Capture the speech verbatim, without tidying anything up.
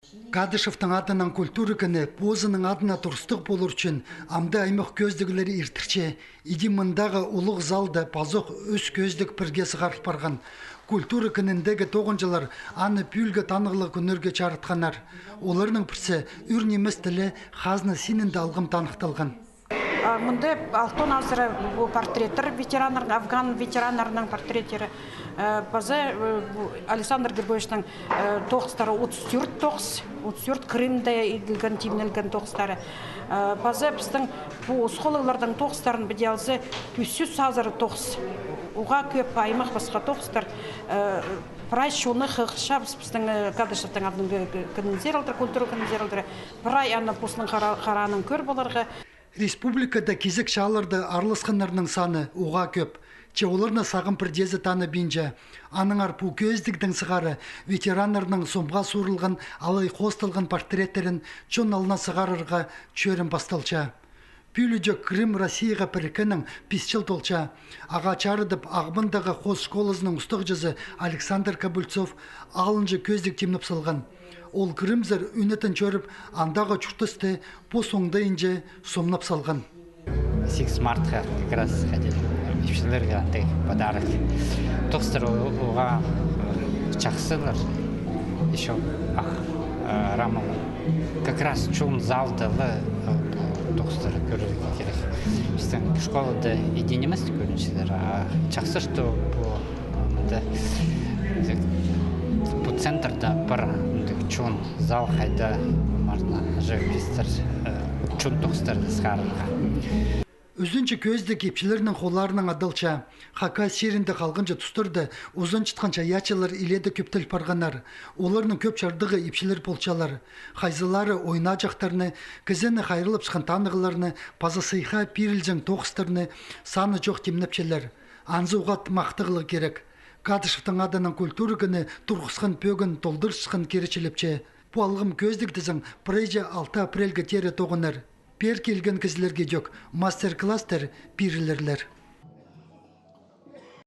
Кадышевтің адынаң культура кіні позының адына турыстығ полар ӱчӱн амды аймах кӧзідіглер иртірче. Иди мындағы улуғ залда пазох ӱс кӧзідіг пірге сығарыл парған. Культура кініндегі тоғынҷылар аны пӱӱлге танығлығ кӧнерге чарытханнар. Оларның пірсі ӱр нимес тілі хазна синінде алғым таныхталған. А, мында алтон азыра пу портреттер ветераннар, афган ветераннарының портреттері. Э, паза, э, пу Александр Григорьевичтің, э, тоғыстары, отыс тӧрт тоғыс, отыс тӧрт Крымда иділген, тимнелген тоғыстары. Э, паза пістің пу оскологлардың тоғыстарын піди алза, пис чӱс азыра тоғыс. Уғаа кӧп аймах пасха тоғыстар. Э, прай чонны хығырчабыс пістің, э, Кадышевтің адынаң кінізер алдыра, культура кінізер алдыра. Прай аны постың хара-, хараанаң кӧр поларға. Республикада кизек чааларда араласханнарның саны уғаа кӧп. Че оларны сағам пірдеезі таныбинча. Аннаңар пу кӧзідігнің сығара ветераннарның сомға суурылған алай хоосталған портреттерін чон алнына сығарарға чӧрім пасталча. Пӱӱлҷе Крым Россияға піріккеннең пис чыл толча. Ағаа чарыдып, Ағбандағы хоос школазының устағҷызы Александр Кобыльцов алынҷа кӧзідіг тимнеп салған. Ол Крымзар ӱнетін чӧріп, андағы чуртасты пос оңдайынҷа сомнап салған. Сигіс мартха как раз хайди ипчілерге андағ подарок. Тоғыстар о-, оғаа, э, чахсылар. Ещё ах, э, рамалар. Как раз чоон залда ла, э, тоғыстар кӧрерге кирек. Пістің школада иди нимес кӧрінчелер, а чахсы, что пу Мында, пу центрда пар мындағ чоон зал, хайда мартна живописьтер, э, чоон тоғыстар сығарарға. Ӱзінҷі кӧзідіг ипчілернің холларынаң адалча. Хакас чирінде халғанҷы тустарда узанчатхан чайаачылар илееде кӧптел парғаннар. Оларның кӧп чардығы ипчілер полчалар. Хайзылары ойнаҷахтарны, кізіні хайраллапчатхан танығларны паза сыйыхха пирілҷең тоғыстарны саны чох тимнепчелер. Анзы уғаа махтағлығ кирек. Кадышевтің адынаң культура кіні турғысхан пӧгін толдырчатхан киречілепче. Пу алғым кӧзідіг тізең прайҷы алты апрельге теере тоғынар. Пеер килген кізілерге дӧк мастер-класстар пирілерлер.